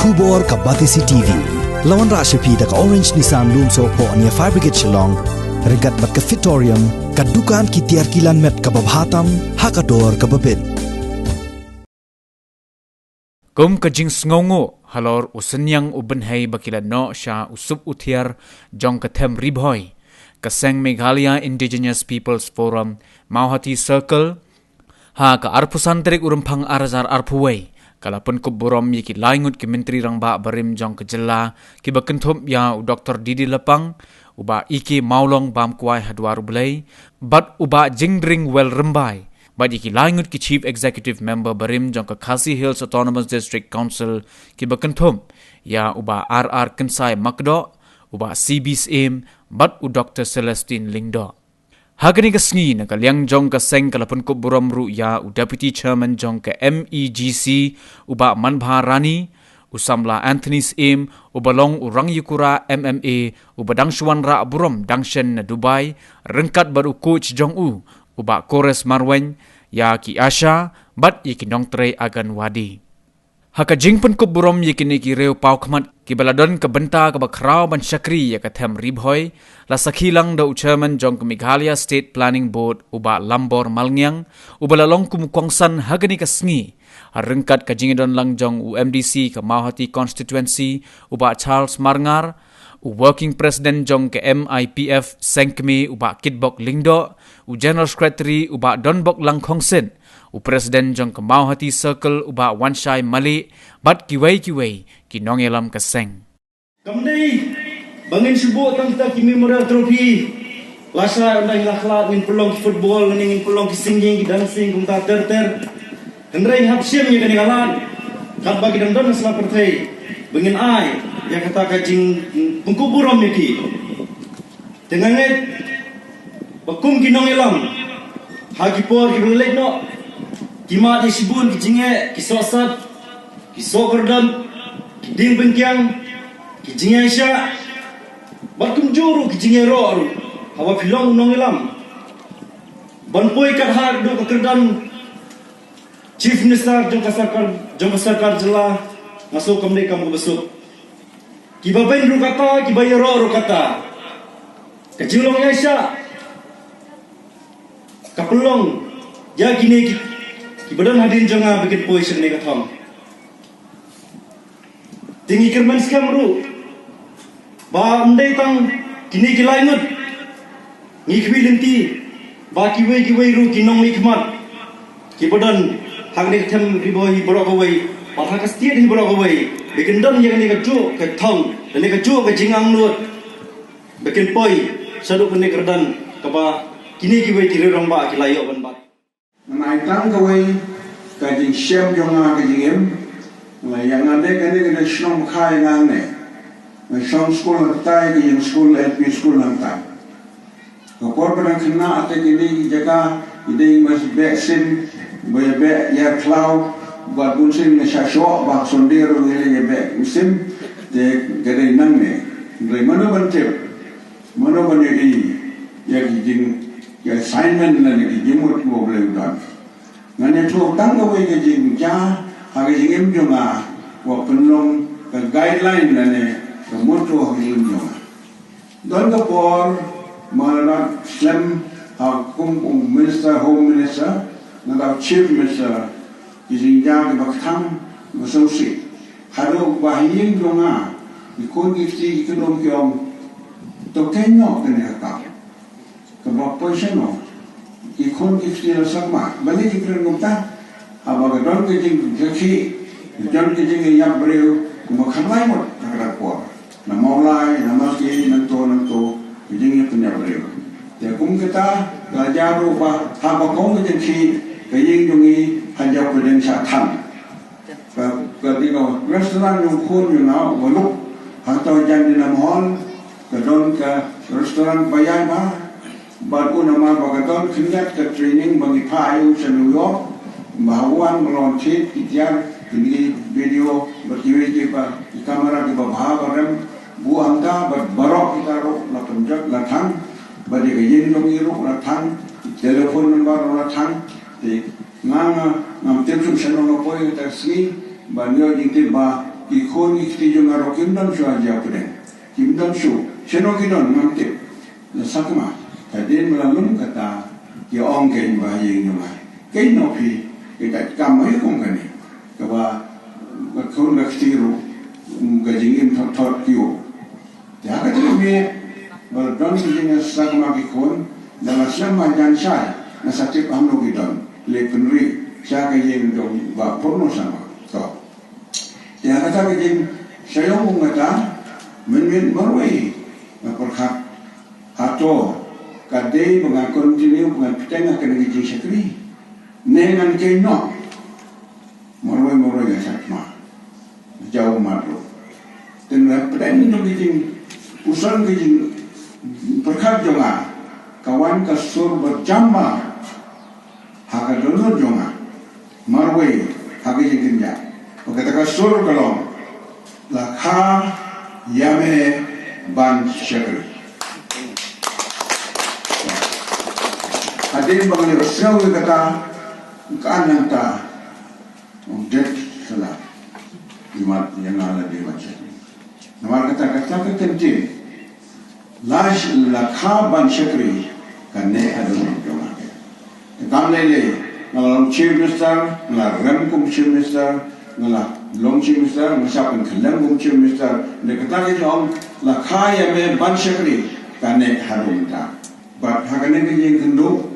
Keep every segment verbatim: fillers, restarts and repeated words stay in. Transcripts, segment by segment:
Khubor ka Batesi T V. La wanrah sha phi da ka Orange Nissan Lumsohphoh near Fire Brigade Shillong. Ryngkat bad ka Fitorium, ka dukan ki tiar kilan met kaba bha tam ha ka dor kaba bit. Kum ka jingsngewnguh halor u synñiang u bynhei ba ki la noh sha u sup u thiar jong ka them Ri Bhoi, ka seng Meghalaya Indigenous Peoples Forum, Mawhati Circle, ha ka arphew san tarik u Rymphang ar hajar arphew wei, ka la pynkup burom ïa ki lai ngut ki Myntri Rangbah barim jong ka jylla, kiba kynthup ïa u Doktor D D Lapang, u Bah E K Mawlong bam kwai ha dwar U Blei, bad u Bah Jingdring Wel Rymbai, bad ïa ki lai ngut ki Chief Executive Member barim jong ka Khasi Hills Autonomous District Council, kiba kynthup ïa u Bah R R Kynsai Makdoh, u Bah C B Syiem, bad u Doktor Celestine Lyngdoh. Ha kane ka sngi, na ka liang jong ka seng, ka la pynkup burom ruh ïa u Deputy Chairman jong ka M E G C, u Bah Manbha Rani, u samla Anthony Syiem, uba long u rangïakura M M A, uba dang shu wanrah burom dang shen na Dubai, ryngkat bad u coach jong u, u Bah Kores Marwein, ïa ki ASHA, bad ïa ki nongtrei Anganwadi. Ha ka jingpynkup burom ïa kine ki riew paw khmat kiba la don ka bynta kaba khraw ban shakri ïa ka them Ri Bhoi, la sakhi lang da u Chairman jong ka Meghalaya State Planning Board, u Bah Lambor Malngiang, uba la long kum u kongsan ha kane ka sngi, ha ryngkat ka jingïadon lang jong u M D C ka Mawhati Constituency, u Bah Charles Marngar, u Working President jong ka M I P F Sengkmie, u Bah Kitbok Lyngdoh, u General Secretary, u Bah Donbok Langkhongsit, u President jong ka Mawhati Circle, u Bah Wanshai Malik, bad kiwei kiwei ki nongïalam ka seng. Kam dei ba ngin shu buh tang kita ki Memorial Trophy, lashai ynda ngi la khlad ngin pynlong ki football, ngin pynlong ki singing, ki dancing, kumta ter ter. Hynrei ngi hap shim ïa kane ka lad katba ki dang don ha sla pyrthei ba ngin ai ïa kata ka jingpynkup burom ïa ki. Te nga ngeit ba kum ki nongïalam ha ki por kiba la leit noh, ki mad ïa shibun ki jingeh, ki sohsat, ki sohkordor, ki dieng byngkiang, ki jingïaishah, bad kumjuh ruh ki jingïaroh ruh haba phi long u nongïalam. Ban poi kat haduh ka kyrdan Chief Minister jong ka sorkar, jong ka sorkar jylla, nga sngew kam dei kam kaba suk. Kiba beiñ ruh kata, kiba ïaroh ruh kata. Ka jinglong ïaishah ka pynlong ïa kine ki, kiba don hadien jong nga ba kin poi sha kane ka thong. Te ngi kyrmen skhem ruh ba ym dei tang kine ki lai ngut, ngi khmih lynti ba kiwei kiwei ruh ki nongmihkhmat kiba don ha kane ka them Ri Bhoi hi baroh kawei, bad ha ka state hi baroh kawei, ba kin don ïa kane kajuh ka thong, kane kajuh ka jingangnud, ba kin poi shaduh kane ka kyrdan kaba kine kiwei ki riew rangbah ki la ïoh ban bat. Nga ai tang kawei ka jingshem jong nga, ka jingim. Nga ïa nga dei kane ka dei shnong Bkha ïa nga ne. Nga shong skul hangtai, ka ïing skul, L P skul hangtai. Ka por ba dang khynnah te kine ki jaka, ki dei mas beh sim, ba ïa beh ïa khlaw, ba bun sien nga sha shoh, ba Sunday ruh ngi ïa beh sim, te ka dei nangne. Hynrei mano ban tip, mano ban ïohi ïa ki jing, ki assignment lane ki jingmut kiba U Blei u don. Ngan ïathuh tang kawei ka jingjia ha ka jingim jong nga, wa pynlong ka guideline lane ka motto ha ka jingim jong nga. Don ka por ba nga la slem ha kum u Minister, Home Minister, na ka Chief Minister, ki jingjia kiba kthang, kiba sngewsih. Haduh ba ha ïing jong nga, ki khun ki kti ki kynum ki ong, to kynnoh kane ka kam. Kaba poi shano, ki khun ki kti la sakma, balei ki kren kumta? Haba ka don ka jingkyrkieh, ka don ka jingïap briew, kumba khamlai mut ha kata ka por. Na Mawlai, na Mawkyrwat, nangto, nangto, ka jingïap pynïap briew. Te kum kata, ka la jia ruh ba, haba kong ka jingkyrkieh, ka ïing jong ngi, ha jrong ka jingshah than. Ka, ka dei ka restaurant jong u khun jong nga, u Baluk, hangto jan dina mahon, ka don ka restaurant ba ïaid bha, bad u namar ba ka don khyndiat ka training ba ngi phah ïa u sha New York, ba ha wan ba la wan thied ki tiar, kine ki video, bad kiwei kiba, ki camera kiba bha ba rem, buh hangta, bad baroh kita ruh la pynjot la thang, bad ïa ka ïing jong ngi ruh la thang, telephone number ruh la thang, te nga nga ngam tip shuh shano nga poi kata ka sngi, ban ïoh jingtip ba Ki khun ki kti jong nga ruh kim don shuh ha Jaiaw Pdeng. Kim don shuh. Shano ki don ngam tip. Na Sakma. Hadien ba la lum kata ki ong kein ba ha ïing jong nga. Kein noh phi. Ki kat kam aïu kum kane. Kaba ka khun ka kti ruh, um, ka jingim thot thot ki ong. Te ha kata ka miet ba la don ki jingïasakma ki khun, da la slem ha jan shai, nga sa tip hangno ki don. Leit pynrih sha ka ïing jong Bah Purno Sangma. To. Te ha kata ka jingshai ong kum kata, mynmiet marwei nga pyrkhat, hato ka dei ba ngan continue ba ngan bteng ha kane ka jingshakri, ne ngan kynnoh. Marwei marwei nga shakma. Jaw mat ruh. Te na pdeng jong ki jingpuson ki jingpyrkhat jong nga, ka wan ka sur ba jam bha ha ka dohnud jong nga. Marwei ha ka jingkynjah. Ba kata ka sur ka long, la kha ïa me ban shakri. Hadien ba nga ïohsngew ïa kata, ka nangta, ong dep sala. Imat ïa nga la dei ban shakri. Namar kata, kata ka kyntien, la sh-, la kha ban shakri, ka neh haduh jong nga. Te kam lei lei, nga la long Chief Minister, nga la rem kum Chief Minister, nga la long Chief Minister, nga shah pynkhyllem kum Chief Minister. Te kata ka jong, la kha ïa me ban shakri, ka neh haduh mynta. Bad ha kane ka jingkynduh,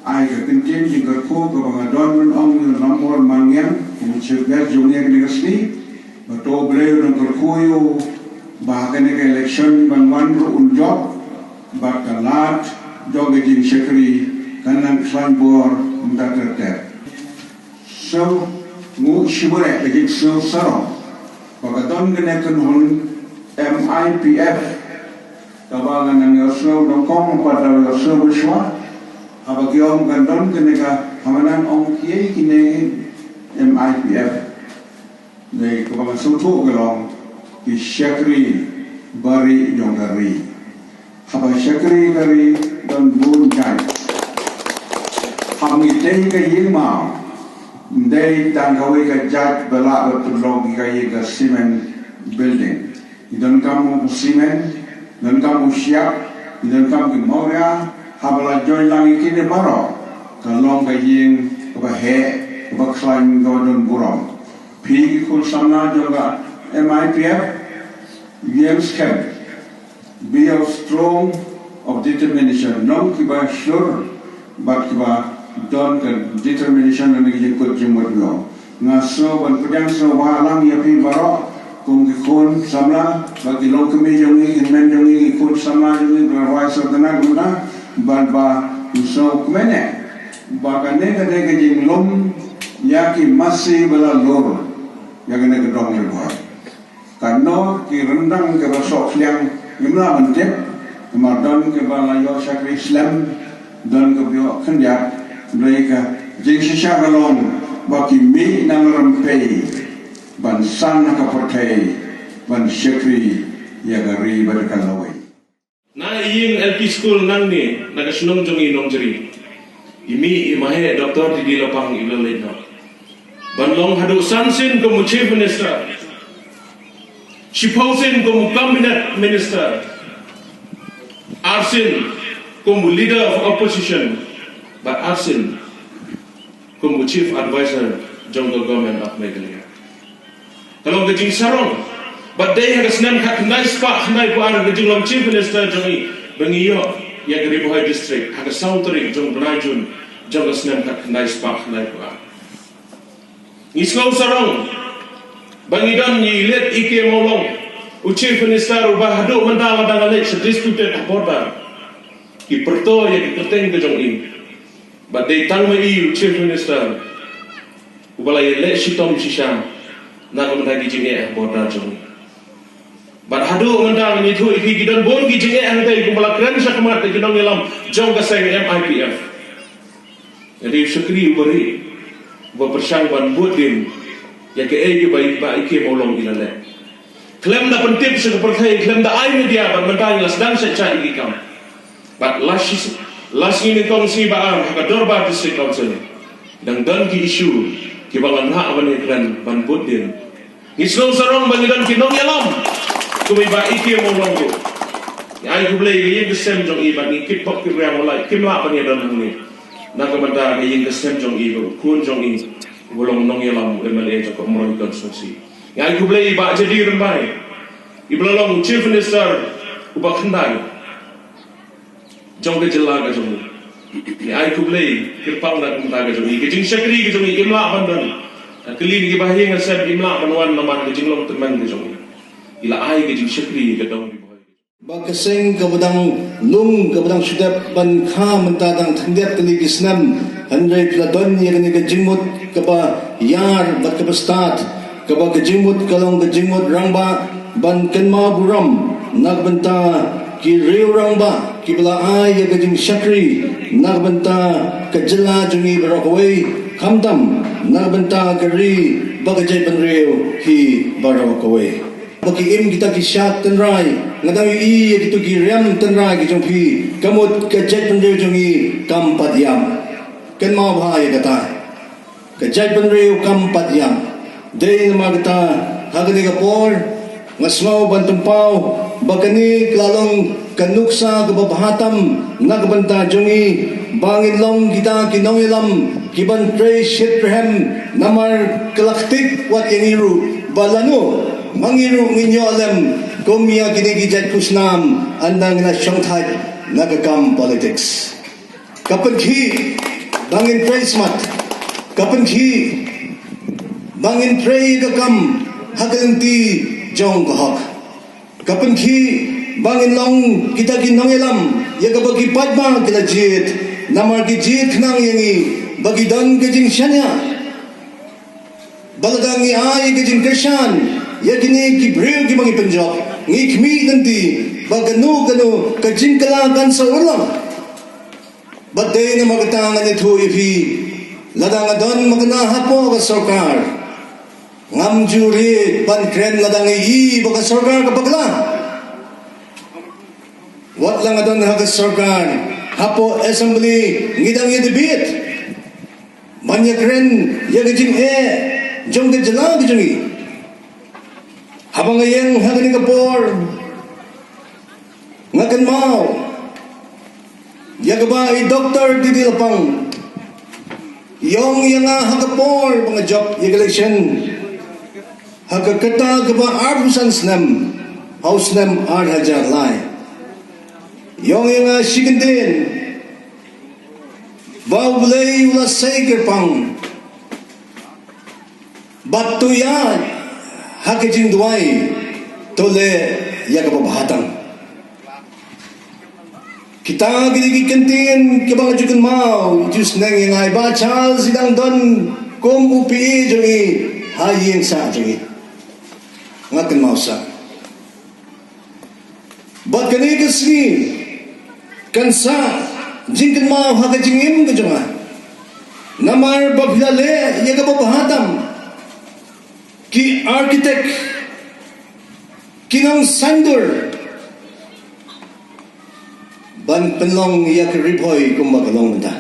ai ka kyntien jingkyrkhu kaba nga don ban ong ïa u Nongbor Mangngiam, kum u Chief Guest jong ngi ha kane ka sngi, ba to U Blei un kyrkhu ïa u, ba ha kane ka election ban wan ruh un jop, bad ka lad jong ka jingshakri kan nang khlaiñ bor mynta ter ter. Sngewnguh shibun eh ka jingsngew sarong ba ka don kane ka kynhun M I P F, kaba nga nang ïohsngew nyngkong, bad nga ïohsngew mynshuwa, haba ki ong kan don kane ka, haba nang ong kiei kine M I P F. Dei kaba nga sngewthuh ka long ki shakri barieh jong ka ri. Haba shakri ka ri don bun jait. Haba ngi tei ka ïing maw, ym dei tang kawei ka jait ba lah ban pynlong ïa ka ïing ka cement building. Ngi donkam u cement, donkam u shyiap, ngi donkam ki mawria, haba la join lang ïa kine baroh, ka long ka ïing kaba heh, kaba khlaiñ, kaba don burom. Phi ki khun samla jong ka M I P F, ïeng skhem. Be of strong of determination. Long kiba shlur bad kiba don ka determination na ki jingkut jingmut jong. Nga sngew ban pdiang sngewbha lang ïa phi baroh kum ki khun samla, bad ki longkmie jong ngi, ki hynmen jong ngi, ki khun samla jong ngi, ba la rwai sngewtynnat mynta, bad ba sngewkmen eh ba kane ka dei ka jinglum ïa ki masi ba la lur ïa kane ka dong ri bhoi. Katno ki ryndang kiba soh khliang ngim lah ban tip, namar don kiba la ïoh shakri slem, don kiba ïoh khyndiat, hynrei ka jingshisha ka long ba ki mih na la rympei ban san ha ka pyrthei, ban shakri ïa ka ri bad ka lawei. Na ïing L P school nangne, na ka shnong jong i Nongjri, i mih i maheh Doctor D D Lapang i la leit noh. Ban long haduh san sien kum u Chief Minister, shiphew sien kum u Cabinet Minister, ar sien kum u Leader of Opposition, bad ar sien kum u Chief Advisor jong ka Government of Meghalaya. Ka long ka jingsarong. Bad dei ha ka snem khatkhyndai spah khyndaiphew ar ka jinglong Chief Minister jong i ba ngi ïoh ïa ka Ri Bhoi District ha ka saw tarik jong u bnai June jong ka snem khatkhyndai spah khyndaiphew ar. Ngi sngew sarong ba ngi don ïa i late E K Mawlong, u Chief Minister uba haduh mynta lada nga leit sha disputed border, ki pyrto ïa ki kyrteng ka jong i. Bad dei tang ma i u Chief Minister uba la ïaleh shitom shisha na ka bynta ki jingeh ha border jong ngi. Bad haduh mynta ngi ïathuh ïa phi, ki don bun ki jingeh hangtei kumba la kren shakhmat da ki nongïalam jong ka seng M I P F. Nga dei u shakri uba rieh, uba pyrshang ban bud dien ïa kaei kaba i Bah E K Mawlong i la leh. Khlem da pyntip sha ka pyrthei, khlem da ai media, bad mynta ngi la sdang shait shait ïa ki kam. Bad last shi-, last sngi nyngkong sngi ba ar ha ka dorbar District Council, dang don ki issue kiba ngan hap ban ïakren ban bud dien. Ngi sngewsarong ba ngi don ki nongïalam kumba i Bah Ikhie Mawlong ruh. Ngi ai khublei ïa ka ïing ka sem jong i bad ngi kit pop kit riang u la kim lah ban ïadon hangne. Na ka bynta ka ïing ka sem jong i bad u khun jong i uba long nongïalam u M L A jong ka Umroi constituency. Ngi ai khublei ïa i Bah Jadid Rymbai iba la long Chief Minister uba khyndai jong ka jylla ka jong i. Ngi ai khublei kyrpang na ka bynta ka jong i. Ka jingshakri ka jong i im lah ban don. Ka kylli na ki bahaïing hasem im lah ban wan namar ka jinglong tymmen ka jong i. I la ai ka jingshakri ka dong ki bahaïing. Ba ka seng kaba dang lung kaba dang shu dep ban kha mynta dang khyndiat tylli ki snem. Hynrei phi la don ïa kane ka jingmut kaba ïar bad kaba stad. Kaba ka jingmut ka long ka jingmut rangbah ban kynmaw burom na ka bynta ki riew rangbah kiba la ai ïa ka jingshakri na ka bynta ka jylla jong ngi baroh kawei, khamtam na ka bynta ka ri bad ka jaitbynriew hi baroh kawei. Ba ki im kita ki shad tynrai, nga dang ïohi ïa kito ki riam tynrai ki jong phi, ka mut ka jaitbynriew jong ngi kam pat ïap. Kynmaw bha ïa kata. Ka jaitbynriew kam pat ïap. Dei namar kata ha kane ka por nga sngew ban pynpaw ba kane ka la long ka nuksa kaba bha tam na ka bynta jong ngi ba ngin long kita ki nongïalam ki ban trei shitrhem namar ka la ktik wat ïa ngi ruh ba lano ma ngi ruh ngin ïoh lem kum ïa kine ki jait khusnam ynda ngi la shongthait na ka kam politics. Ka pynkhih ba ngin trei smat. Ka pynkhih ba ngin trei ka kam ha ka lynti jong ka hok. Ka pynkhih ba ngin long kita ki nongïalam ïa kaba ki paidbah ki la jied namar ki jied khnang ïa ngi ba ki don ka jingshaniah. Ba lada ngi ai ka jingkyrshan ïa kine ki briew kiba ngi pynjop ngi khmih lynti ba kano kano ka jingkylla kan sa urlong. Bad dei namar kata ngan ïathuh ïa phi, lada nga don makna hapoh ka sorkar, ngam ju rieh ban kren lada nga ïohi ba ka sorkar ka bakla. Wat la nga don ha ka sorkar, hapoh assembly ngi dang ïa debate ban ïa kren ïa ka jingeh jong ka jylla ka jong ngi. Haba nga ïeng ha kane ka por nga kynmaw ïa kaba i Doktor Didi Lapang i ong ïa nga ha ka por ba nga jop ïa ka election ha ka kyrta kaba arphew san snem ha u snem ar hajar lai. I ong ïa nga shi kyntien ba U Blei u la sei kyrpang bad to ïaid ha ka jingduwai, to leh ïa kaba bha tam. Kita ki dei ki kyntien kiba nga ju kynmaw, ju sneng ïa nga i Bah Charles i dang don kum u P A jong ngi ha ïing sah jong ngi. Nga kynmaw sah. Bad kane ka sngi kan sa jingkynmaw ha ka jingim ka jong nga. Namar ba phi la leh ïa kaba bha tam, ki architect, ki nongsaindur ban pynlong ïa ka Ri Bhoi kumba ka long mynta.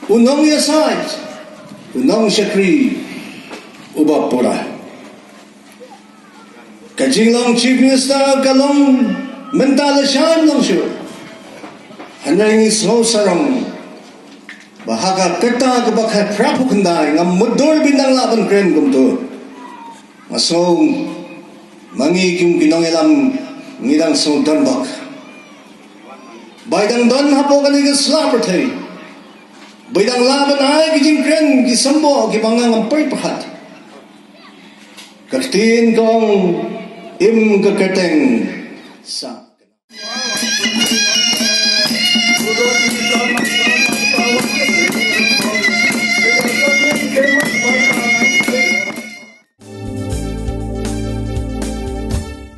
U nongïasaid, u nongshakri uba pura. Ka jinglong Chief Minister ka long mynta lashai, long shuh. Hynrei ngi sngewsarong ba ha ka kyrta kaba khatphra phew khyndai ngam mutdur ba in dang lah ban kren kumto. Nga sngew ma ngi kum ki nongïalam ngi dang sngew donbok ba i dang don hapoh kane ka sla pyrthei ba i dang lah ban ai ki jingkren ki symboh kiba nga ngam poi pyrkhat. Ka ktien ka ong, im ka kyrteng sa